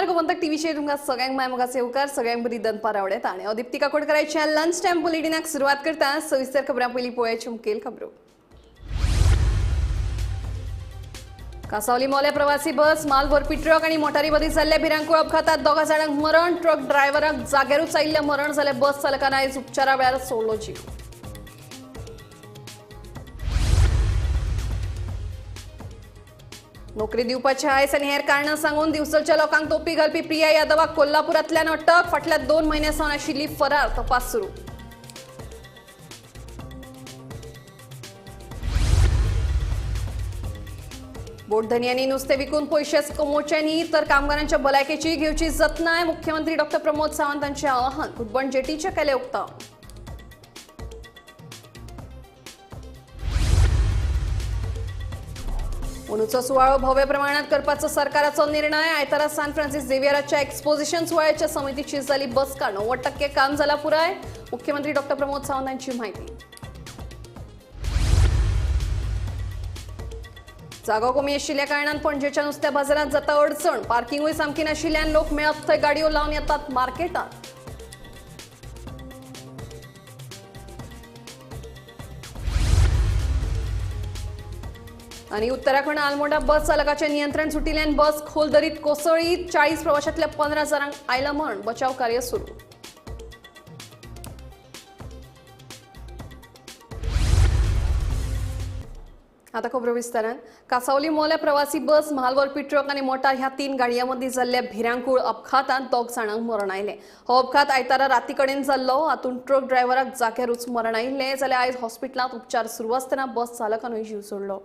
नमस्कार, गोमंतक टीव्हीचेर तुमकां सगळ्यांक माय मोगाचे येवकार. सगळ्यांक बरी दनपार आवडेत आनी हांव दिप्ती काकोडकराच्या लंच टायम बुलेटिनाक सुरवात करता. सविस्तर खबरां पयलीं पळोवयाची मुखेल खबरो. कासावली मोले प्रवासी बस, माल व्हरपी ट्रक आनी मोटारी मदीं जाल्ल्या भिरांकूळ अपघातात दोगा जाणांक मरण. ट्रक ड्रायव्हराक जाग्यारूच आयिल्लें मरण जाल्यार बस चालकान आयज उपचारा वेळार सोडलो जीव. नोकरी दिवपाचे आयस आनी हेर कारणां सांगून दिवचलच्या लोकांक तोपी घालपी प्रिया यादवाक कोल्हापुरांतल्यान अटक. फाटल्या 2 म्हयन्यां सावन आशिल्ली फरार. तपास सुरू. बोटधनयांनी नुस्तें विकून पयशेच कमोवचे न्ही तर कामगारांच्या भलायकेची घेवची जतनाय. मुख्यमंत्री डॉक्टर प्रमोद सावंत हांचें आवाहन. कुटबण जेटीचें केलें उक्तावण. अंदूचो सुवाळो भव्य प्रमाणात करपाचो सरकाराचो निर्णय. आयतारा सान फ्रांसिस झेवियराच्या एक्सपोजिशन सुवाळ्याच्या समितीची जाली बसका. 90% काम जाला पुराय. मुख्यमंत्री डॉक्टर प्रमोद सावंत हांची म्हायती. जागो कमी आशिल्ल्या कारणान पणजेच्या नुस्त्या बाजारांत जाता अडचण. पार्किंगूय सामकी नाशिल्ल्यान लोक मेळत थंय गाडयो लावन येतात मार्केटांत. आनी उत्तराखंड आलमोडा बस चालकाचें नियंत्रण सुटिल्ल्यान बस खोल दरीत कोसळ्ळी. 40 प्रवाशांतल्या 15 जाणांक आयलां मरण. बचाव कार्य सुरू. आता खबरो विस्तारान. कासावली मोल्या प्रवासी बस, म्हाल व्हरपी ट्रक आनी मोटार ह्या 3 गाडयां मदीं जाल्ल्या भिरांकूळ अपघातांत 2 जाणांक मरण आयलें. हो अपघात आयतारा राती कडेन जाल्लो. हातूंत ट्रक ड्रायव्हराक जाग्यारूच मरण आयिल्लें जाल्यार आयज हॉस्पिटलांत उपचार सुरू आसतना बस चालकानूय जीव सोडलो.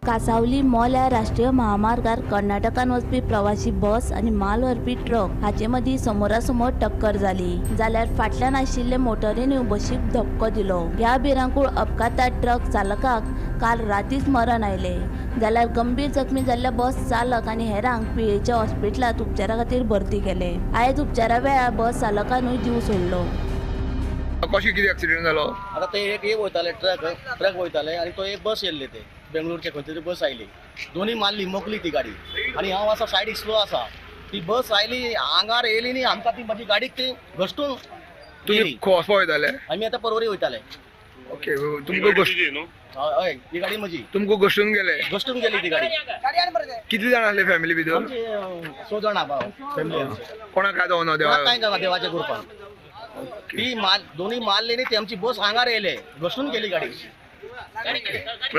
कासावली मोल्या राष्ट्रीय महामार्गार कर्नाटकान वचपी प्रवासी बस आनी माल व्हरपी ट्रक हाचे मदीं समोरासमोर टक्कर जाली. जाल्यार फाटल्यान आशिल्ले मोटरीनूय बशीक धपको दिलो. ह्या भिरांकूळ अपघातात ट्रक चालकाक काल रातीच मरण आयलें. जाल्यार गंभीर जखमी जाल्ल्या बस चालक आनी हेरांक पिळेच्या हॉस्पिटलांत उपचारा खातीर भरती केले. आयज उपचारा वेळार बस चालकानूय जीव सोडलो. कशें कितें एक्सिडेंट जालो? आतां ते एक वयताले ट्रक वयताले आनी तो एक बस येयल्ले ते बेंगलोरचे खंय तरी बस आयली. दोनी मारली मोकली ती गाडी आनी हांव आसा सायडीक स्लो आसा. ती बस आयली आंगार येयली न्ही आमकां ती म्हाजी गाडीक ती घसटून. तुमी खंय वचपा वयताले? आमी आतां पर्वरी वयताले. ओके, तुमकां हय, ही गाडी म्हजी. तुमकां घसटून गेले? घसटून गेली ती गाडी. कितली जाणां आसले फॅमिली भितर? आमची 6 जाणां फॅमिली. कोणाक काय जावना? कांय जावना देवाच्या कृपान. ती माल दोनी मारली न्ही ती आमची बस आंगार येयले घसटून गेली गाडी.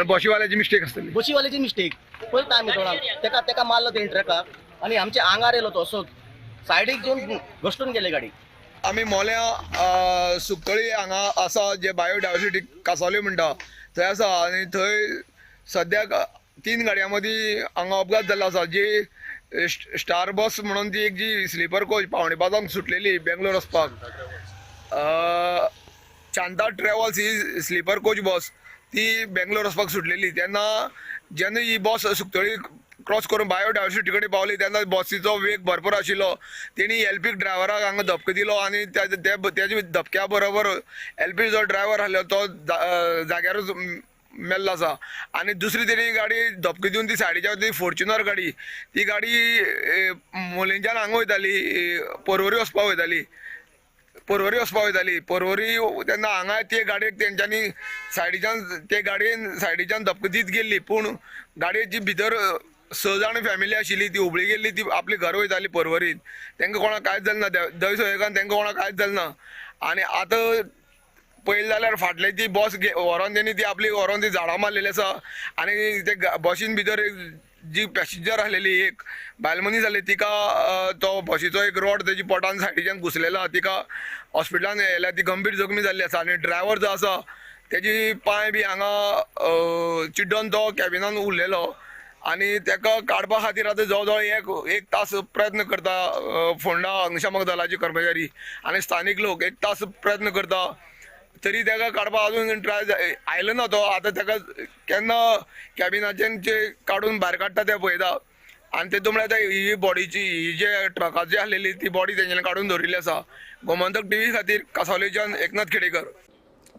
बशीवाल्याची मिस्टेक आसतली. बशीवाल्याची मिस्टेक पळयता आमी थोडा तेका तेका मारलो तेणी ट्रकाक आनी आमच्या आंगार येयलो तो असो सायडीक येवन घसटून गेली गाडी. आमी मोल्या सुकतळी हांगा आसा, जे बायोडायवर्सिटी कासावली म्हणटा थंय आसा आनी थंय सद्याक 3 गाडयां मदीं हांगा अपघात जाल्लो आसा. जी स्टार बस म्हणून ती एक जी स्लीपर कोच 4:45 सुटलेली बेंगलोर वचपाक, शांता ट्रॅव्हल्स ही स्लीपर कोच बस ती बेंगलोर वचपाक सुटलेली. तेन्ना जेन्ना ही बस सुकतळी क्रॉस करून बायोडायवर्सिटी कडेन पावली तेन्ना बसीचो वेग भरपूर आशिल्लो. तेणी एल पी ड्रायव्हराक हांगा धपको दिलो आनी तेच्या धपक्या बरोबर एल पी जो ड्रायव्हर आसलो तो जाग्यारूच मेल्लो आसा. आनी दुसरी तेणी गाडी धपको दिवन ती सायडीच्या ती फॉर्च्युनर गाडी, ती गाडी मोलेंच्यान हांगा वयताली, पर्वरी वचपाक वयताली. पर्वरी तेन्ना हांगा ते गाडयेक तेंच्यांनी सायडीच्यान ते गाडयेन सायडीच्यान धपको दीत गेल्ली. पूण गाडयेची भितर 6 जाण फॅमिली आशिल्ली ती हुबळी गेल्ली, ती आपली घर वयताली पर्वरीत. तांकां कोणाक कांयच जालें ना, दैव संयोगान तांकां कोणाक कांयच जालें ना. आनी आतां पळयलें जाल्यार फाटले ती बस व्हरोन तेणी ती आपली व्हरोन ती झाडां मारलेली आसा. आनी ते बसीन भितर जी पॅसेंजर आसलेली एक बायल मनीस आसली तिका तो बशीचो एक रोड तेजी पोटान सायडीच्यान घुसलेलो आसा. तिका हॉस्पिटलान येयल्या, ती गंभीर जखमी जाल्ली आसा. आनी ड्रायव्हर जो आसा तेजी पांय बी हांगा चिड्डोन तो कॅबिनान उरलेलो आनी तेका काडपा खातीर आतां जवळ जवळ एक तास प्रयत्न करता फोंडा अग्निशामक दलाचे कर्मचारी आनी स्थानीक लोक 1 तास प्रयत्न करता तरी तेका काडपाक अजून ट्राय आयलो ना तो. आतां तेका केन्ना कॅबिनाच्यान काडून भायर काडटा ते पळयता. आनी तेतून म्हळ्यार आतां ही बॉडीची ही जे ट्रकाची आसलेली ती बॉडी तेंच्यांनी काडून दवरिल्ली आसा. गोमंतक टीव्ही खातीर कासावलेच्यान एकनाथ खेडेकर.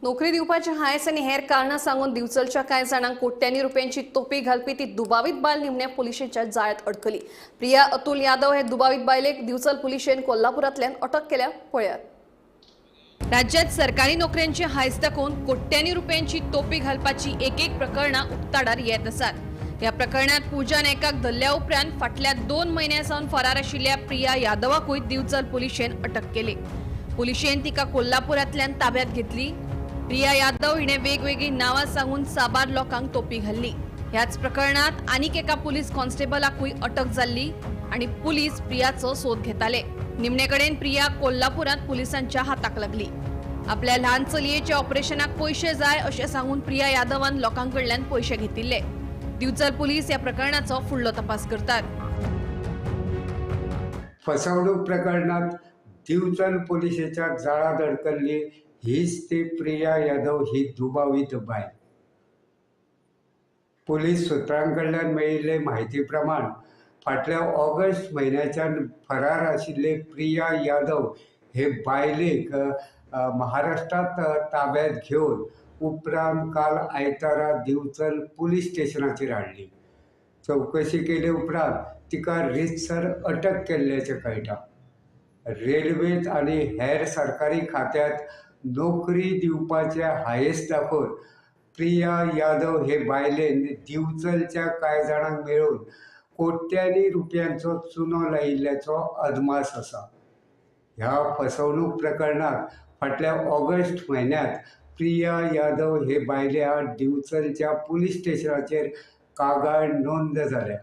नोकरी दिवपाचे हांयस आनी हेर कारणां सांगून दिवचलच्या कांय जाणांक कोट्यांनी रुपयांची तोपी घालपी ती दुबावीत बायल निमण्या पुलिशेच्या जाळ्यांत अडकली. प्रिया अतुल यादव हे दुबावीत बायलेक दिवचल पुलिशेन कोल्हापुरांतल्यान अटक केल्या. पळयात. राज्यात सरकारी नोकऱ्यांची हांयस दाखोवन कोट्यांनी रुपयांची तोपी घालपाची एक एक प्रकरणां उक्ताडार येत आसात. ह्या प्रकरणात पूजा नायकाक धरल्या उपरांत फाटल्या 2 म्हयन्यां सावन फरार आशिल्ल्या प्रिया यादवाकूय दिवचल पुलिशेन अटक केली. पुलिशेन तिका कोल्हापुरांतल्यान ताब्यात घेतली. प्रिया यादव हिणे वेगवेगळी नांवां सांगून साबार लोकांक तोपी घाल्ली. ह्याच प्रकरणात आनीक एका पुलीस कॉन्स्टेबलाकूय अटक जाल्ली आनी पुलीस प्रियाचो सोद घेताले. निमणे कडेन प्रिया कोल्हापुरांत पुलिसांच्या हाताक लागली. आपल्या ल्हान चलयेच्या ऑपरेशनाक पयशे जाय अशें सांगून प्रिया यादवान लोकां कडल्यान पयशे घेतिल्ले. दिवचल पुलीस ह्या प्रकरणाचो फुडलो तपास करतात. फसवणूक प्रकरणात दिवचल पुलिसेच्या जाळांत अडकल्ली हीच ती प्रिया यादव ही दुबावीत बायल. पुलीस सुत्रां कडल्यान मेळिल्ले म्हायती प्रमाण फाटल्या ऑगस्ट म्हयन्याच्यान फरार आशिल्ले प्रिया यादव हे बायलेक महाराष्ट्रांत ताब्यात घेवन उपरांत काल आयतारा दिवचल पुलीस स्टेशनाचेर हाडली. चवकशी केले उपरांत तिका रितसर अटक केल्ल्याचें कळटा. रेल्वेत आनी हेर सरकारी खात्यांत नोकरी दिवपाचे हांयस दाखोवन प्रिया यादव हे बायलेन दिवचलच्या कांय जाणांक मेळून कोट्यांनी रुपयांचो चुनो लायिल्ल्याचो अदमास आसा. ह्या फसवणूक प्रकरणात फाटल्या ऑगस्ट म्हयन्यांत प्रिया यादव हे बायले आड दिवचलच्या पुलीस स्टेशनाचेर कागाळ नोंद जाल्या.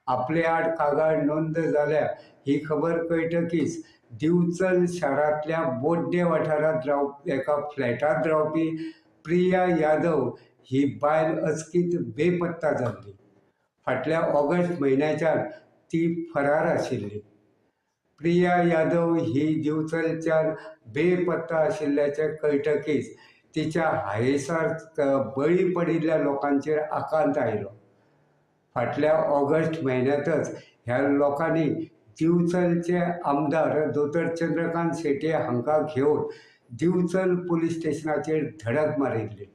आपले आड कागाळ नोंद जाल्या ही खबर कळटकीच दिवचल शारांतल्या बोड्डे वाठारांत एका फ्लॅटांत रावपी प्रिया यादव ही बायल अचकीत बेपत्ता जाल्ली. फाटल्या ऑगस्ट म्हयन्याच्यान ती फरार आशिल्ली. प्रिया यादव ही दिवचलच्यान बेपत्ता आशिल्ल्याचें कळटकीच तिच्या हांयसार बळी पडिल्ल्या लोकांचेर आकांत आयलो. फाटल्या ऑगस्ट म्हयन्यांतच ह्या लोकांनी दिवचलचे आमदार दोतोर चंद्रकांत शेट्ये हांकां घेवन दिवचल पुलीस स्टेशनाचेर धडक मारिल्ली.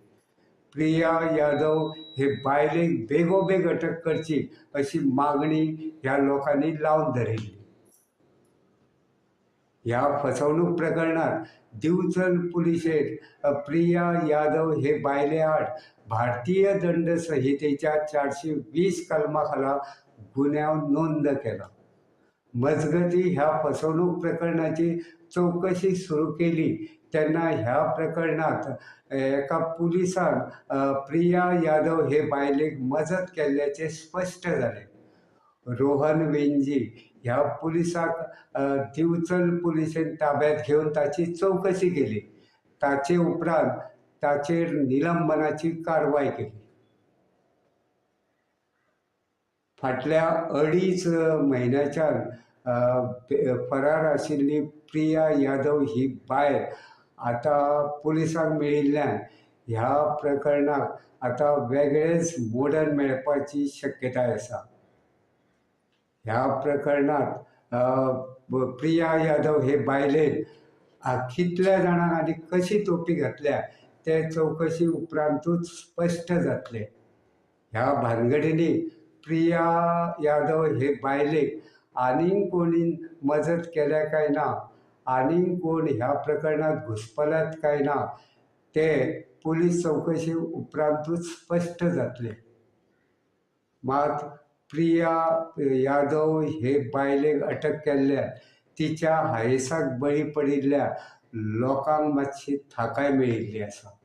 प्रिया यादव हे बायलेक बेगोबेग अटक करची अशी मागणी ह्या लोकांनी लावन धरिल्ली. ह्या फसवणूक प्रकरणात दिवचल पुलिशेन प्रिया यादव हे बायले आड भारतीय दंड संहितेच्या 420 कलमा खाला गुन्यांव नोंद केला. मजगती ह्या फसवणूक प्रकरणाची चवकशी सुरू केली तेन्ना ह्या प्रकरणात एका पुलिसान प्रिया यादव हे बायलेक मजत केल्ल्याचें स्पश्ट जालें. रोहन वेंजी ह्या पुलिसाक दिवचल पुलिसेन ताब्यात घेवन ताची चवकशी केली. ताचे उपरांत ताचेर निलंबनाची कारवाय केली. फाटल्या 2.5 म्हयन्याच्यान फरार आशिल्ली प्रिया यादव ही बायल आतां पुलिसांक मेळिल्ल्यान ह्या प्रकरणाक आतां वेगळेंच मोडण मेळपाची शक्यताय आसा. ह्या प्रकरणात प्रिया यादव हे बायलेन कितल्या जाणांक आनी कशी तोपी घातल्या ते चवकशी उपरांतूच स्पश्ट जातलें. ह्या भानगडींनी प्रिया यादव हे बायलेक आनीक कोणी मजत केल्या काय ना, आनीक कोण ह्या प्रकरणात घुस्पल्यात काय ना ते पुलीस चवकशी उपरांतूच स्पश्ट जातलें. मात प्रिया यादव हे बायलेक अटक केल्ल्या तिच्या हांयसाक बळी पडिल्ल्या लोकांक मातशी थाकाय मेळिल्ली आसा.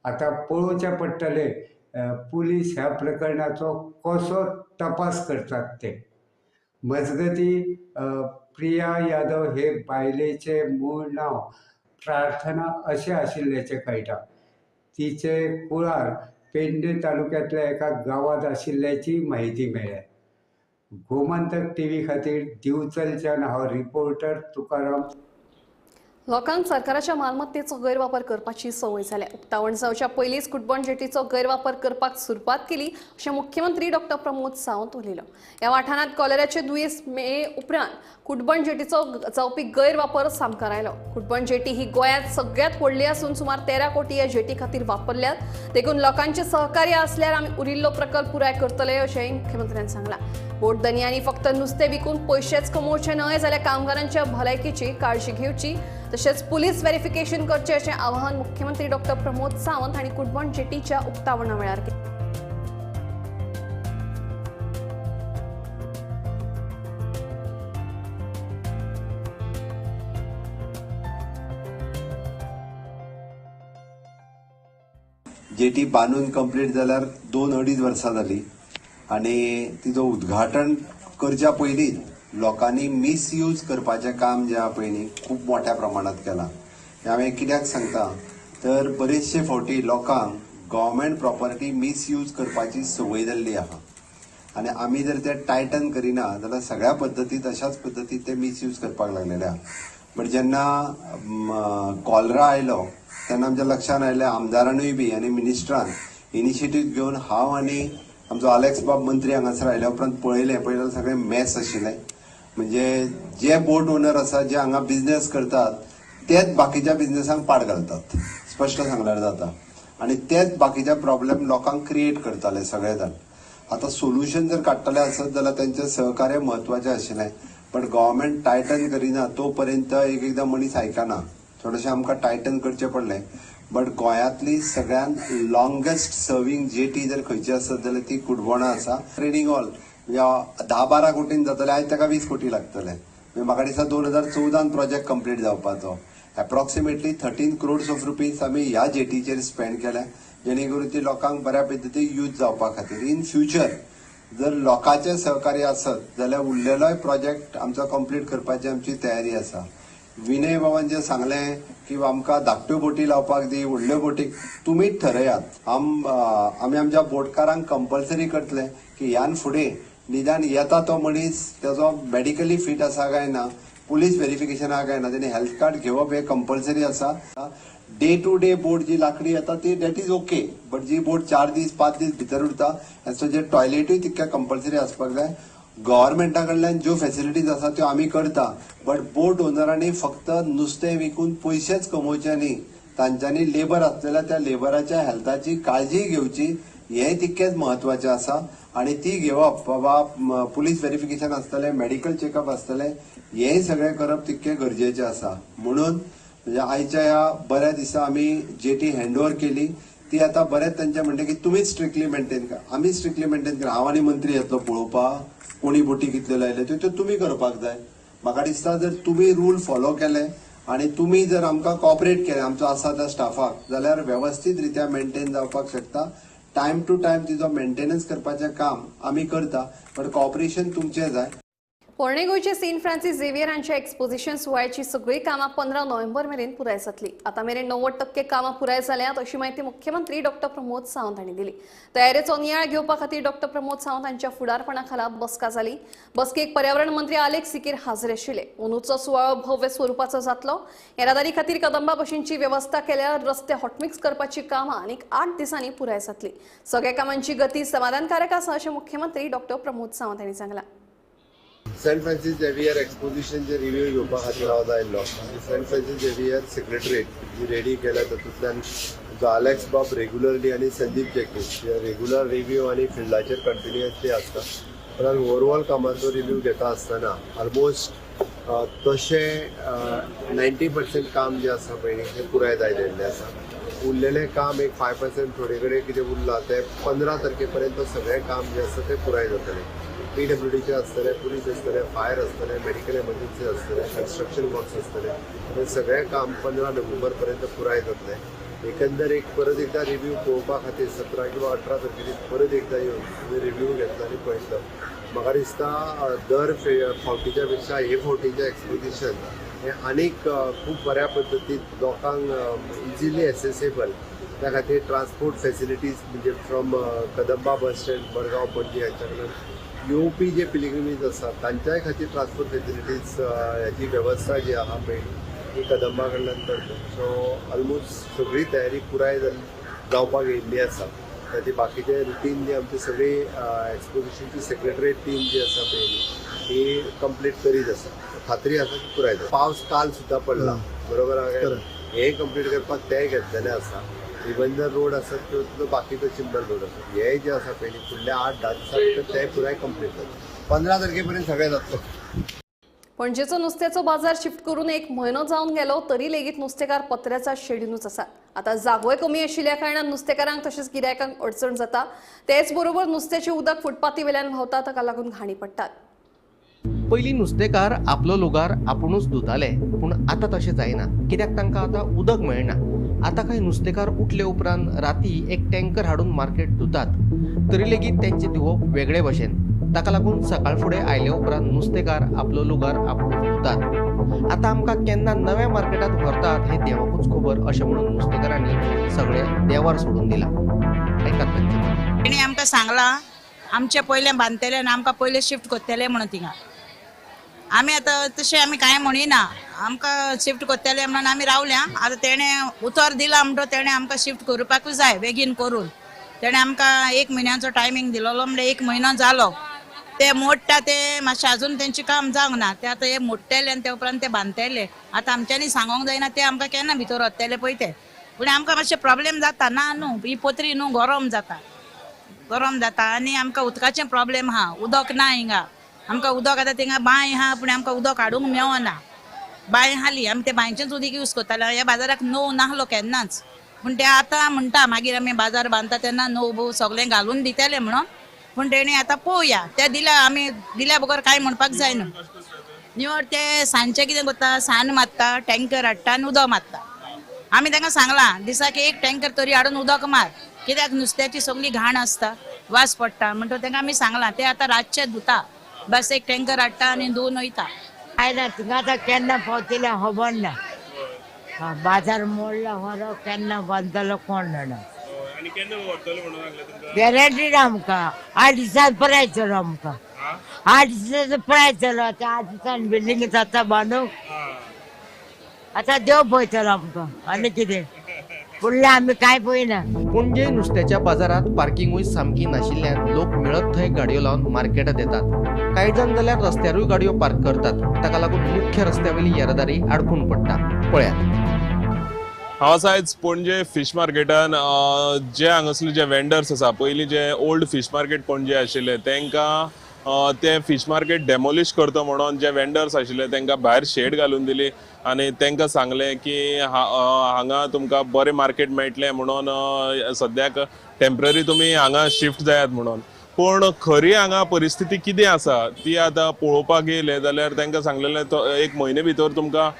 आतां पळोवचें पडटलें पुलीस ह्या प्रकरणाचो कसो तपास करतात ते. मजगती प्रिया यादव हे बायलेचें मूळ नांव प्रार्थना अशें आशिल्ल्याचें कळटा. तिचें कुळार पेडणे तालुक्यांतल्या एका गांवांत आशिल्ल्याची म्हायती मेळ्ळ्या. गोमंतक टीव्ही खातीर दिवचलच्यान हांव रिपोर्टर तुकाराम. लोकांक सरकाराच्या मालमत्तेचो गैरवापर करपाची संवय जाल्या. उक्तावण जावच्या पयलींच कुटबण जेटीचो गैरवापर करपाक सुरवात केली अशें मुख्यमंत्री डॉक्टर प्रमोद सावंत उलयलो. ह्या वाठारांत कॉलेराचे दुयेंस मेळे उपरांत कुटबण जेटीचो जावपी गैरवापर सामकार आयलो. कुटबण जेटी ही गोंयांत सगळ्यांत व्हडली आसून सुमार 13 कोटी ह्या जेटी खातीर वापरल्यात, देखून लोकांचे सहकार्य आसल्यार आमी उरिल्लो प्रकल्प पुराय करतले अशेंय मुख्यमंत्र्यान सांगलां. बोट धनयांनी फक्त नुस्तें विकून पयशेच कमोवचे न्हय जाल्यार कामगारांच्या भलायकेची काळजी घेवची, तशेंच पुलीस व्हेरिफिकेशन करचें अशें आवाहन मुख्यमंत्री डॉक्टर प्रमोद सावंत हांणी कुटबण जेटीच्या उक्तावणा वेळार केलें. जेटी बांदून कंप्लीट जाल्यार 2-2.5 वर्सां जाली आनी तिचो उद्घाटन करच्या पयलींच लोकांनी मिसयूज करपाचें काम जें आहा पळय न्ही खूब मोठ्या प्रमाणांत केलां. हें हांवें कित्याक सांगता तर बरेचशे फावटी लोकांक गव्हर्मेंट प्रॉपर्टी मिसयूज करपाची संवय जाल्ली आहा आनी आमी जर ते टायटन करिना जाल्यार सगळ्या पद्दतीत अशाच पद्दतीत ते मिसयूज करपाक लागलेले आहा. बट जेन्ना कॉलरा आयलो तेन्ना आमच्या लक्षांत आयलें आमदारानूय बी आनी मिनिस्टरान इनिशिएटीव घेवन हांव आनी आमचो आलेक्स बाब मंत्री हांगासर आयल्या उपरांत पळयलें सगळें मॅस आशिल्लें. म्हणजे जे बोट ओनर आसा जे हांगा बिजनेस करतात तेच बाकीच्या बिजनेसांक पाड घालतात, स्पश्ट सांगल्यार जाता, आनी तेच बाकीच्या प्रॉब्लेम लोकांक क्रिएट करताले सगळे जाण. आतां सोल्युशन जर काडटले आसत जाल्यार तेंचें सहकार्य म्हत्वाचें आशिल्लें, बट गव्हर्मेंट टायटन करिना तो पर्यंत एक एकदां मनीस आयकना. थोडेशें आमकां टायटन करचें पडलें. बट गोंयांतली सगळ्यांत लॉंगेस्ट सर्वींग जेटी जर खंयची आसत जाल्यार ती कुडबोणा आसा. ट्रेडींग हॉल म्हणजे 10-12 कोटीन जातले, आयज ताका 20 कोटी लागतले. म्हणजे म्हाका दिसता 2014 प्रोजेक्ट कंप्लीट जावपाचो. एप्रॉक्सिमेटली 13 crores of rupees आमी ह्या जेटीचेर स्पेंड केल्या, जेणे करून ती लोकांक बऱ्या पद्दतीन यूज जावपा खातीर. इन फ्युचर जर लोकांचें सहकार्य आसत जाल्यार उरलेलोय प्रोजेक्ट आमचो कंप्लीट करपाची आमची तयारी आसा. विनय बाबान जें सांगलें की आमकां धाकट्यो बोटी लावपाक दी, व्हडल्यो बोटी तुमीच ठरयात. आमी आमच्या बोटकारांक कंपल्सरी करतले की ह्यान फुडें निदान येता तो मनीस तेजो मेडिकली फीट आसा काय ना, पुलीस व्हेरिफिकेशन आहा काय ना, तेणी हेल्थ कार्ड घेवप हें कंपल्सरी आसा. डे टू डे बोट जी लाकडी येता ती that is okay, but जी बोट 4 दीस 5 दीस भितर उरता सो जे टॉयलेटूय तितक्या कंपल्सरी आसपाक जाय. गव्हर्मेंटा कडल्यान ज्यो फेसिलिटीज आसा त्यो आमी करता, बट बोट ओनरांनी फक्त नुस्तें विकून पयशेच कमोवचे न्ही, तांच्यांनी लेबर आसलेल्या त्या लेबराच्या हेल्थाची काळजी घेवची हें तितकेंच म्हत्वाचें आसा. आनी ती घेवप बाबा पुलीस व्हेरिफिकेशन आसतलें, मेडिकल चेकअप आसतलें, हेंय सगळें करप तितकें गरजेचें आसा. म्हणून म्हणजे आयच्या ह्या बऱ्या दिसा आमी जेटी हँडओवर केली ती आतां बरेंच तांचें म्हणटा की तुमीच स्ट्रिक्टली मेंटेन करा, आमी स्ट्रिक्टली मेंटेन करा. हांव आनी मंत्री येतलो पळोवपाक कोणी बोटी कितल्यो लायल्यो त्यो तुमी करपाक जाय. म्हाका दिसता जर तुमी रूल फॉलो केले आनी तुमी जर आमकां कॉपरेट केलें आमचो आसा त्या स्टाफाक जाल्यार वेवस्थीत रित्या मेंटेन जावपाक शकता. टायम टू टायम तिजो मेंटेनन्स करपाचें काम आमी करता, बट कॉपरेशन तुमचें जाय. पोरणे गोंयचे सेंट फ्रांसीस झेवियर हांच्या एक्सपोजिशन सुवाळ्याची सगळीं कामां 15 नोव्हेंबर मेरेन पुराय जातली. आतां मेरेन 90% कामां पुराय जाल्यात अशी म्हायती मुख्यमंत्री डॉक्टर प्रमोद सावंत हांणी दिली. तयारेचो नियाळ घेवपा खातीर डॉक्टर प्रमोद सावंत हांच्या फुडारपणा खाला बसका जाली. बसकेक पर्यावरण मंत्री आलेक्स सिकीर हाजीर आशिल्ले. अंदूचो सुवाळो भव्य स्वरुपाचो जातलो. येरादारी खातीर कदंबा बशींची वेवस्था केल्यार रस्ते हॉटमिक्स करपाची कामां आनीक 8 दिसांनी पुराय जातली. सगळ्या कामांची गती समाधानकारक आसा अशें मुख्यमंत्री डॉक्टर प्रमोद सावंत हांणी सांगलां. सेंट फ्रांसीस झेवियर एक्सपोजिशनचे रिव्यू घेवपा खातीर हांव आयिल्लो. सेंट फ्रांसीस झेवियर सेक्रेटरीट जी रेडी केल्या तातूंतल्यान जो आलेक्स बाब रेगुलरली आनी संदीप जॅकीस हे रेगुलर रिव्यू आनी फिल्डाचेर कंटिन्युअसली आसता. पण ओवरऑल कामाचो रिव्यू घेता आसतना ऑलमोस्ट तशें 90% काम जें आसा पळय हें पुराय जायत येयल्लें आसा. उरलेलें काम एक 5% थोडे कडेन कितें उरलां तें 15 तारखे पर्यंत सगळें काम जें आसा तें पुराय जातलें. पीडब्ल्यूडीचे आसतले, पुलीस आसतले, फायर आसतले, मेडिकल एमर्जन्सी आसतले, कन्स्ट्रक्शन वर्क्स आसतले, हे सगळें काम 15 नोव्हेंबर पर्यंत पुराय जातलें. एकंदर एक परत एकदां रिव्यू पळोवपा खातीर 17 किंवा 18 तारखेर परत एकदां येवन रिव्यू घेतला आनी पळयतलो. म्हाका दिसता दर फावटीच्या पेक्षा हे फावटीचें एक्सपोजिशन हें आनीक खूब बऱ्या पद्दतीन लोकांक इजिली एसेसेबल, त्या खातीर ट्रान्सपोर्ट फेसिलिटीज म्हणजे from Kadamba bus stand Madgaon Panaji हांच्या कडल्यान येवपी जे पिलिग्रिमीज आसात तांच्याय खातीर ट्रान्सपोर्ट फेसिलिटीज ह्याची वेवस्था जी आहा पळय ही कदंबा कडल्यान करता. सो ऑलमोस्ट सगळी तयारी पुराय जावपाक येयल्ली आसा. ती बाकीचे रुटीन जी आमची सगळी एक्सपोजिशनची सेक्रेटरीट टीम जी आसा पळय ही कंप्लीट करीत आसा. खात्री आसा की पुराय जाता. पावस काल सुद्दां पडला, बरोबर आहा. हे कंप्लीट करपाक तेय घेतलेले आसा. रिबंदर रोड आसत किंवा तुजो बाकीचो चिंबल रोड आसत, हे जे आसा पयलीं फुडल्या 8-10 दिसां भितर ते पुराय कंप्लीट जाता. 15 तारखे पर्यंत सगळें जातलें. पणजेचो नुस्त्याचो बाजार शिफ्ट करून एक म्हयनो जावन गेलो तरी लेगीत नुस्तेकार पत्र्याचा शेडीनूच आसात. आतां जागोय कमी आशिल्ल्या कारणान नुस्तेकारांक तशेंच गिरायकांक अडचण जाता. तेच बरोबर नुस्त्याचें उदक फुटपाथी वेल्यान व्हांवता, ताका लागून घाणी पडटात. पयलीं नुस्तेकार आपलो लुगार आपुणूच धुताले, पूण आतां तशें जायना. कित्याक तांकां आतां उदक मेळना. आतां कांय नुस्तेकार उठले उपरांत राती एक टँकर हाडून मार्केट धुतात, तरी लेगीत तेंचें धुवप वेगळे भशेन. ताका लागून सकाळ फुडें आयले उपरांत नुस्तेकार आपलो लुगार आपुणूच धुतात. आतां आमकां केन्ना नव्या मार्केटांत व्हरतात हें देवाकूच खबर अशें म्हणून नुस्तेकारांनी सगळें देवार सोडून दिलां. आयकात तांचें. तेणी आमकां सांगलां आमचें पयलें बांदतलें आनी आमकां पयलें शिफ्ट करतलें म्हणून थिंगा. आमी आतां तशें आमी कांय म्हणिना, आमकां शिफ्ट करतले म्हणून आमी रावल्या. आतां तेणें उतर दिलां म्हणटो तेणें आमकां शिफ्ट करपाकूच जाय बेगीन करून. तेणें आमकां 1 म्हयन्याचो टायमींग दिलोलो, म्हणल्यार 1 म्हयनो जालो. ते मोडटा ते मातशें अजून तेंचें काम जावंक ना. ते आतां हे मोडटले आनी ते उपरांत ते बांदतले. आतां आमच्यांनी सांगोंक जायना ते आमकां केन्ना भितर वतले पळय ते. पूण आमकां मातशें प्रॉब्लेम जाता ना न्हू, ही पत्री न्हू गरम जाता, गरम जाता आनी आमकां उदकाचें प्रॉब्लेम आहा. उदक ना हिंगा आमकां, उदक आतां थिंगा बांय आहा पूण आमकां उदक हाडूंक मेळना. बांय हाली आमी ते बांयचेंच उदीक यूज करताले. ह्या बाजाराक नोव नाहलो केन्नाच, पूण ते आतां म्हणटा मागीर आमी बाजार बांदता तेन्ना नोव भोव सगळें घालून दितले म्हणून. पूण तेणी आतां पळोवया, ते दिल्या आमी दिल्या बगर कांय म्हणपाक जायना. निवळ ते सांजचे कितें करता, सान मारता, टँकर हाडटा आनी उदक मारता. आमी तांकां सांगलां दिसाक 1 टँकर तरी हाडून उदक मार, कित्याक नुस्त्याची सगळी घाण आसता, वास पडटा. म्हणटो तांकां आमी सांगलां. ते आतां रातचे धुता, बस 1 टँकर हाडटा आनी धुवून वयता. काय ना थिंगा आतां केन्ना पावतले खबर ना. बाजार मोडला खरो, केन्ना बांदतलो कोण जाणा. गॅरंटी ना आमकां. 8 दिसान पुराय चलो आमकां, 8 दिसांचो पुराय चलो. आतां 8 दिसान बिल्डींग जाता बांदूंक. आतां देव पळयतलो आमकां आनी कितें, फुडलें आमी कांय पळयना. पणजे नुस्त्याच्या बाजारात पार्किंगूय सामकी नाशिल्ल्यान लोक मेळत थंय गाडयो लावन मार्केटात येतात. कांय जाण जाल्यार रस्त्यारूय गाडयो पार्क करतात. ताका लागून मुख्य रस्त्यावेली येरादारी आडखून पडटा. पळयात. हांव आसा आयज पणजे फिश मार्केटान. जे हांगासरले जे वेंडर्स आसा, पयलीं जे ओल्ड फिश मार्केट पणजे आशिल्ले तांकां ते फिश मार्केट डेमोलिश करता म्हणून जे वेंडर्स आशिल्ले तांकां भायर शेड घालून दिली आनी तांकां सांगलें की हांगा तुमकां बरें मार्केट मेळटलें म्हणून सद्याक टेम्पररी तुमी हांगा शिफ्ट जायात म्हणून. पूण खरी हांगा परिस्थिती कितें आसा ती आतां पळोवपाक येयले जाल्यार तांकां सांगलेलें तो 1 म्हयने भितर तुमकां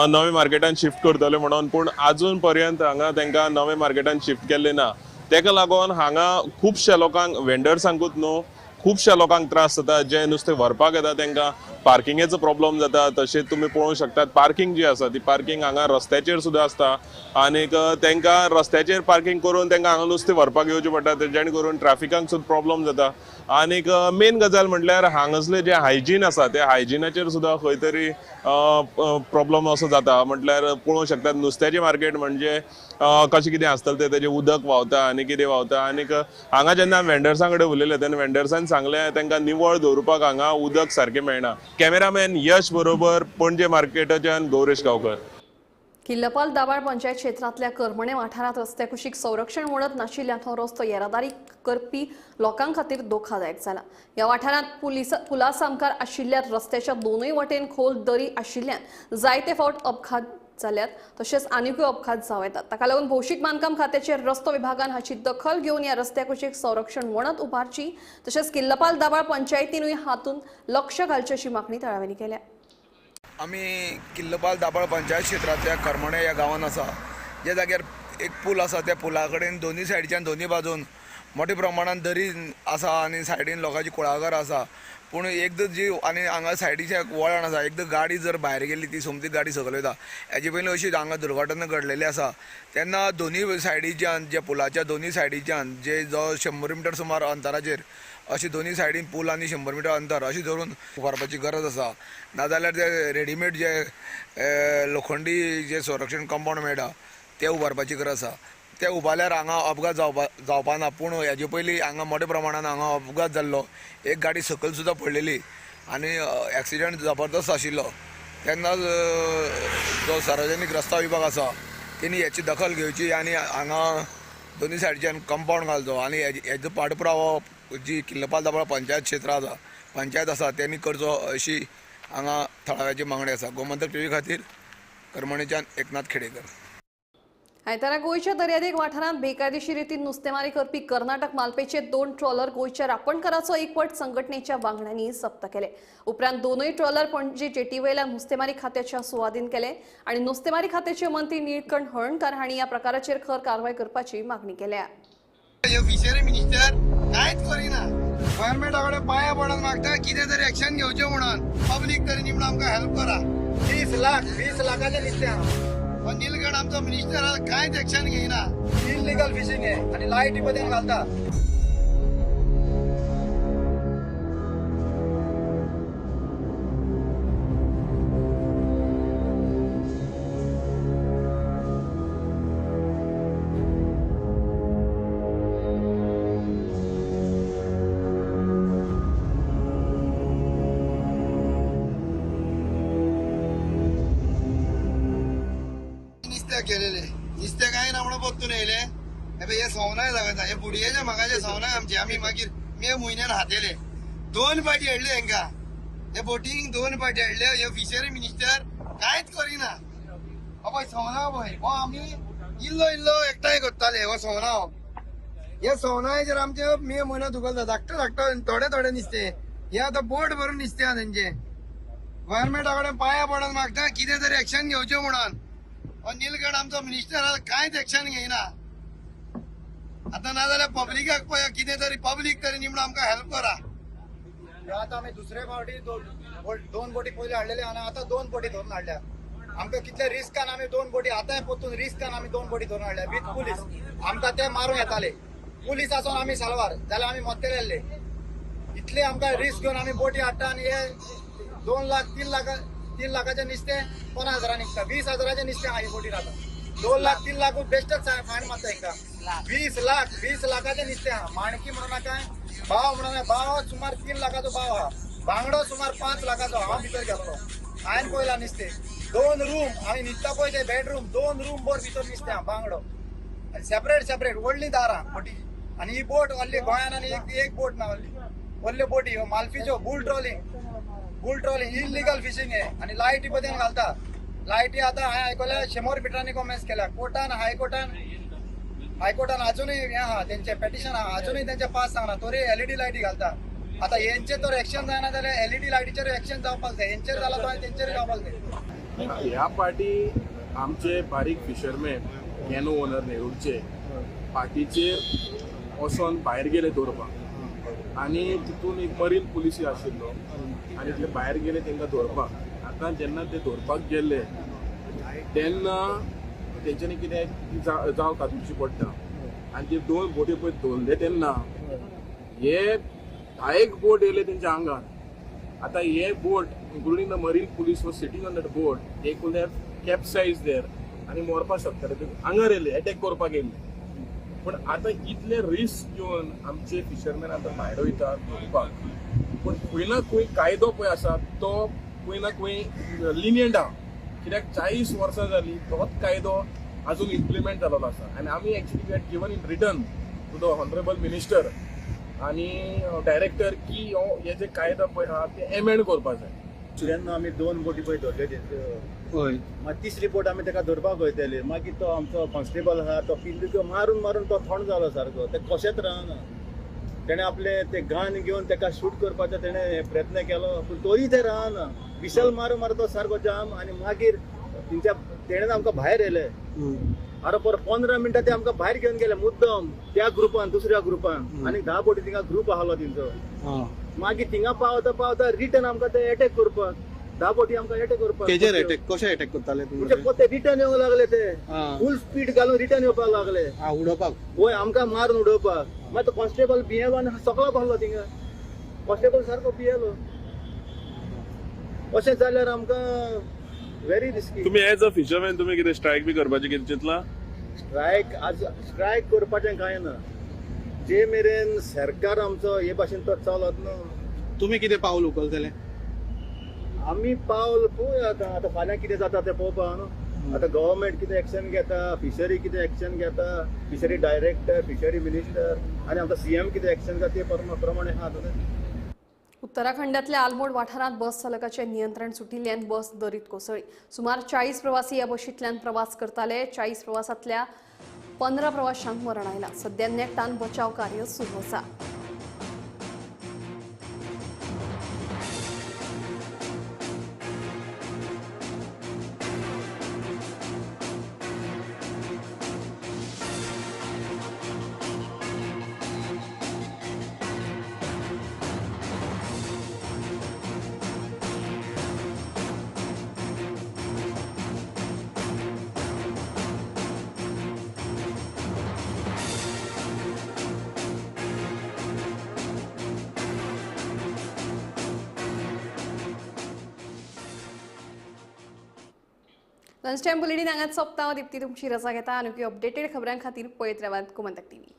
नवे मार्केटान शिफ्ट करतले म्हणून, पूण आजून पर्यंत हांगा तांकां नवे मार्केटान शिफ्ट केल्लें ना. ताका लागून हांगा खुबश्या लोकांक, वेंडर्सांकूच न्हू, खुबश्या लोकांक त्रास जाता. जे नुस्तें व्हरपाक येता तांकां पार्किंगेचो प्रॉब्लम जाता. तशेंच तुमी पळोवंक शकतात पार्किंग जी आसा ती पार्किंग हांगा रस्त्याचेर सुद्दां आसता आनीक तांकां रस्त्याचेर पार्किंग करून तांकां हांगा नुस्तें व्हरपाक येवचें पडटा, जेणे करून ट्राफिकांक सुद्दां प्रॉब्लम जाता. आनीक मेन गजाल म्हटल्यार हांगासले जे हायजीन आसा ते हायजिनाचेर सुद्दां खंय तरी प्रॉब्लम असो जाता. म्हटल्यार पळोवंक शकतात नुस्त्याचें मार्केट म्हणजे कशें कितें आसतलें तें, तेजें उदक व्हांवता आनी कितें व्हांवता. आनीक हांगा जेन्ना वेंडर्सां कडेन उलयलें तेन्ना वेंडर्सान सांगलें तांकां निवळ दवरुपाक हांगा उदक सारकें मेळना. कॅमेरामॅन यश बरोबर पणजे मार्केटाच्यान गौरेश गांवकर. किल्लपाल दाबाळ पंचायत क्षेत्रांतल्या करमणे वाठारांत रस्त्या कुशीक संरक्षण वणत नाशिल्ल्यान हो रस्तो येरादारी करपी लोकां खातीर धोकादायक जाला. ह्या वाठारांत पुला सामकार आशिल्ल्या रस्त्याच्या दोनूय वटेन खोल दरी आशिल्ल्यान जायते फावट अपघात जाल्यात, तशेंच आनिकूय अपघात जावं येतात. ताका लागून भौशीक बांदकाम खात्याचे रस्तो विभागान हाची दखल घेवन ह्या रस्त्या कुशीक संरक्षण वणत उबारची, तशेंच किल्लपाल दाबाळ पंचायतीनूय हातूंत लक्ष घालचें अशी मागणी थळाव्यांनी केल्या. आमी किल्लपाल दाबाळ पंचायत क्षेत्रांतल्या करमणे ह्या गांवांत आसा. ज्या जाग्यार एक पूल आसा त्या पुला कडेन दोनूय सायडीच्यान दोनूय बाजून मोठ्या प्रमाणान दरी आसा आनी सायडीन लोकांची कुळागर आसा. पूण एकदां जी आनी हांगा सायडीचें वळण आसा, एकदां गाडी जर भायर गेली ती सोमती गाडी सकयल वयता. हेजे पयलीं अशी हांगा दुर्घटना घडलेली आसा. तेन्ना दोनूय सायडीच्यान जे पुलाच्या दोनूय सायडीच्यान जे जो 100 मिटर सुमार अंतराचेर अशी दोनी सायडीन पूल आनी 100 मिटर अंतर अशी धरून उबारपाची गरज आसा. नाजाल्यार जे रेडीमेड जे लोखंडी जे संरक्षण कंपावंड मेळटा ते उबारपाची गरज आसा. ते उबारल्यार हांगा अपघात जावपा ना. पूण हेजे पयलीं हांगा मोठ्या प्रमाणान हांगा अपघात जाल्लो. एक गाडी सकयल सुद्दां पडलेली आनी एक्सिडंट जबरदस्त आशिल्लो. तेन्ना जो सार्वजनीक रस्ता विभाग आसा तेणी हेची दखल घेवची आनी हांगा दोनी सायडीच्यान कंपावंड घालचो आनी हेजो पाठपुरावो जी किल्लपाल दाबोळा पंचायत क्षेत्र आसा, पंचायत आसा तेणी करचो अशी हांगा थळाव्याची मागणी आसा. गोमंतक टीव्ही खातीर करमणेच्यान एकनाथ खेडेकर. आयतारा गोंयच्या दर्यादेग वाठारांत बेकायदेशीर रितीन नुस्तेमारी करपी कर्नाटक मालपेचे 2 ट्रॉलर गोंयच्या रापणकाराचो एकवट संघटनेच्या वांगड्यांनी जप्त केले. उपरांत दोनूय ट्रॉलर पणजी जेटीवयल्या नुस्तेमारी खात्याच्या सुवादीन केले आनी नुस्तेमारी खात्याचे मंत्री निळकंठ हळर्णकार हांणी ह्या प्रकाराचेर खर कारवाय करपाची मागणी केल्या. फिशरी मिनिस्टर कांयच करिना. गव्हर्मेंटा कडेन पांया पडून मागता कितें तरी एक्शन घेवचें म्हणून. पब्लीक तरी न्ही म्हणून आमकां हेल्प करा. 20 लाख 20 लाखाचें नुस्तें पण निलगड आमचो मिनिस्टर कांयच एक्शन घेयना. इलिगल फिशिंग हे आनी लायटी पद्दतीन घालता. केलेले नुस्तें कांय ना म्हणून परतून येयले. हे सवनाय लागता, हे बुडयेचे म्हाकाचे सवनाय आमचे. आमी मागीर मे म्हयन्यान हातेले 2 फावटी हाडले हेंकां, हे बोटींग 2 फावटी हाडले. हे फिशरी मिनिस्टर कांयच करिना. पळय सवना पळय, हो आमी इल्लो इल्लो एकठांय करताले. हो सवना, हे सवनायचेर आमचे मे म्हयनो दुखलता. धाकटो धाकटो थोडे थोडे नुस्तें. हे आतां बोट भरून नुस्तें आहा तेंचें. गव्हर्मेंटा कडेन पांया पडून मागता कितें तरी एक्शन घेवचें म्हणून. निलगड आमचो मिनिस्टर कांयच एक्शन घेयना. आतां नाजाल्यार पब्लिकाक पळय कितें तरी पब्लीक तरी न्ही म्हणून आमकां हेल्प करा. आतां आमी दुसरे फावटी 2 बोटी पयलीं हाडलेले आनी आतां 2 बोटी धरून हाडल्या. आमकां कितले रिस्कान आमी 2 बोटी आतांय परतून रिस्कान आमी 2 बोटी धरून हाडल्या विथ पुलीस. आमकां ते मारूंक येताले. पुलीस आसून आमी साल्वार जाल्यार आमी मरतले आसले. इतले आमकां रिस्क घेवन आमी बोटी हाडटा आनी हे 2 लाख 3 लाख 3 लाखाचें नुस्तें 50 हजारां निघता. 20 हजाराचें नुस्तें आहा ही बोटीर आतां. 2 लाख 3 लाख बेश्टेच फायन मारता हेंकां. 20 लाख 20 लाखाचें नुस्तें आहा. माणकी म्हणून नाका, भाव म्हणून भाव सुमार 3 लाखाचो भाव आहा. बांगडो सुमार 5 लाखाचो. हांव भितर गेल्लो, हांवें पळयलां नुस्तें. 2 रूम आमी न्हिदता पळय ते बेडरूम, 2 रूम भर भितर नुस्तें आहा बांगडो. आनी सेपरेट सेपरेट व्हडलीं दारां बोटी. आनी ही बोट व्हडली गोंयान आनी एक बोट ना व्हडली व्हडल्यो बोटी ह्यो मालफीच्यो. Bull trawling, bull trawling illegal fishing हे आनी लायटी पद्दतीन घालता. लायटी आतां हांवें आयकल्या 100 मिटरांनी कॉमेन्स केल्या. कोर्टान हायकोर्टान हायकोर्टान अजुनूय हें आहा तेंचें पेटिशन आहा, अजुनूय तेंचें पास सांगना. तरी एलईडी लायटी घालता. आतां हेंचेर तर एक्शन जायना जाल्यार एलईडी लायटीचेर एक्शन जावपाक जाय. हेंचेर जाला तो तेंचेर जावपाक जाय. ह्या पार्टी आमचे बारीक फिशरमॅन कॅनो ओनर नेरूरचे पार्टीचेर वचोन भायर गेले दवरपाक आनी तितून एक मरीन पुलिसी आशिल्लो आनी ते भायर गेले तांकां धरपाक. आतां जेन्ना ते धरपाक गेले तेन्ना तेंच्यांनी कितें जाव कातुची पडटा आनी ते 2 बोटी पळय धरले तेन्ना हे 10 बोट येयले तेंच्या आंगार. आतां हे boat including the marine police was sitting on that boat, they could have capsize there आनी मरपाक शकताले. ते आंगार येयले, एटॅक करपाक येयले. पूण आतां इतले रिस्क घेवन आमचे फिशरमॅन आतां भायर वयता धरपाक. पूण खंय ना खंय कायदो पळय आसा तो खंय ना खंय लिनियंट आहा. कित्याक 40 वर्सां जालीं तोच कायदो अजून इम्प्लिमेंट जाल्लो आसा. आनी आमी actually we had given in return to the honourable minister आनी डायरेक्टर की हे जे कायदो पळय आहा ते एमेंड करपाक जाय. जेन्ना आमी 2 बोटी पळय धरले हय, मागीर तिसरी बोट आमी ताका धरपाक वयताले. मागीर तो आमचो कॉन्स्टेबल आहा तो किल्लुक्यो मारून मारून तो थंड जालो सारको. ते कशेंच रावना. तेणें आपले ते गन घेवन ताका शूट करपाचो तेणें प्रयत्न केलो पूण तोरी ते रावना. विशल मारून मारून तो सारको जाम. आनी मागीर तेंच्या तेणें आमकां भायर येयले. आरो पर 15 मिनटां ते आमकां भायर घेवन गेले मुद्दम त्या ग्रुपान, दुसऱ्या ग्रुपान. आनी 10 बोटी थिंगा ग्रूप आहलो तेंचो. मागीर थिंगा पावता पावता रिटर्न आमकां ते एटॅक करपाक. धा फावटी आमकां एटॅक करपाक. केजेर एटॅक, कशें एटॅक करताले? म्हणजे ते रिटर्न येवंक लागले, ते फूल स्पीड घालून रिटर्न येवपाक लागले. उडोवपाक? वय, आमकां मारून उडोवपाक. मागीर तो कॉन्स्टेबल भियेलो आनी सगळो बसलो थिंगा. कॉन्स्टेबल सारको भियेलो. अशें जाल्यार आमकां व्हेरी रिस्की. तुम्ही एज अ फिशरमॅन तुमी कितें स्ट्रायक बी करपाचें कितें चिंतलां? स्ट्रायक, आज स्ट्रायक करपाचें कांय ना, जे मेरेन सरकार आमचो हे भाशेन तो चलत न्हू. तुमी कितें पावल उखलतले? आमी पावल पळोवया आतां. आतां फाल्यां कितें जाता तें पळोवपा न्हू. आतां गव्हर्मेंट कितें एक्शन घेता, फिशरी कितें एक्शन घेता, फिशरी डायरेक्टर, फिशरी मिनिस्टर आनी आमचो सीएम कितें एक्शन घेता ते प्रमाणे आहा आतां तें. उत्तराखंडातल्या आलमोड वाठारांत बस चालकाचें नियंत्रण सुटिल्ल्यान बस दरीत कोसळ्ळी. सुमार 40 प्रवासी ह्या बशींतल्यान प्रवास करताले. 40 प्रवासांतल्या 15 प्रवाशांक मरण आयलां. सध्या नेटान बचाव कार्य सुरू आसा. लंच टायम बुलेटीन हांगाच सोंपता. दीप्ती तुमची रजा घेता. आनी अपडेटेड खबरां खातीर पळयत रावात गोमंतक टीव्ही.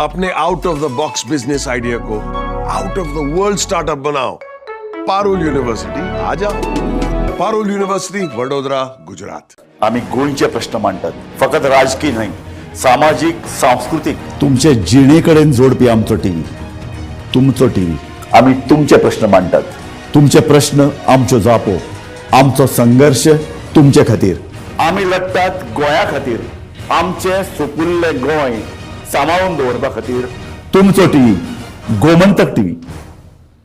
अपने out of the box business idea को out of the world startup बनाओ. पारुल यूनिवर्सिटी आ जाओ. पारुल यूनिवर्सिटी, वडोदरा, गुजरात. आमी गोंयचे प्रश्न मांडटात, फकत राजकीय न्हय, सामाजीक, सांस्कृतीक, तुमचे जिणे कडेन जोडपी आमचो टीव्ही, तुमचो टीव्ही. आमी तुमचे प्रश्न मांडटात, तुमचे प्रश्न आमच्यो जापो, आमचो संघर्श तुमचे खातीर. आमी लढटात गोंया खातीर, आमचें सुपुल्लें गोंय सांबाळून दवरपा खातीर. तुमचो टीव्ही, गोमंतक टीव्ही.